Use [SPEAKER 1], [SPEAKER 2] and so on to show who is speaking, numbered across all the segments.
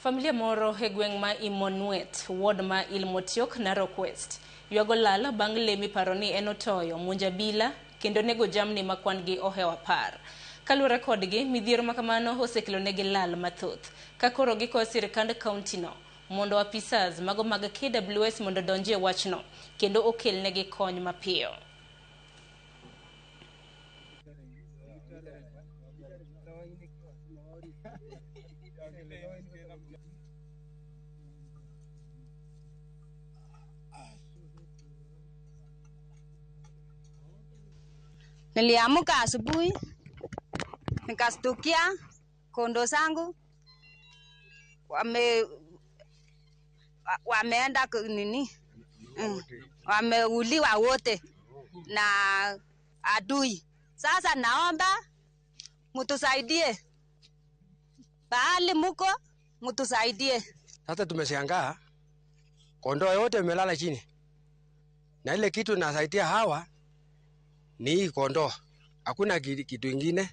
[SPEAKER 1] Familia moro e gweng' ma Imonwet, ward ma Ilmotiok, Narok West, ywago lal bang' le miparo ni en otoyo, monjo abila kendo nego jamni ma kwan gi ohewo 10. Kaluwore kodgi, midhiero ma kamano osekelo negi lal mathoth. Ka koro gikwayo sirkand kaunti no mondo apisas mago mag KWS mondo odonji e wachno kendo okel negi kony mapiyo.
[SPEAKER 2] Niliamka asubuhi nikastukia kondoo zangu wameenda nini, wameuliwa wote na adui. Sasa naomba mtusaidie, pahali muko mtusaidie.
[SPEAKER 3] Sasa tumeshangaa kondoo yote imelala chini, na ile kitu nasaidia hawa ni hii kondoo, hakuna kitu ingine.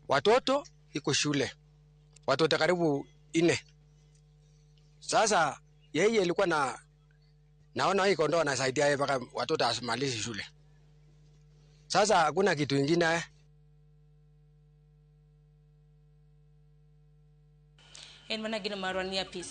[SPEAKER 3] Watoto iko shule, watoto karibu 4. Sasa yeye ilikuwa na naona hii kondoo anasaidia yeye mpaka watoto asimalize shule. Sasa hakuna kitu ingine.
[SPEAKER 1] En mana gino marwa ni apisa.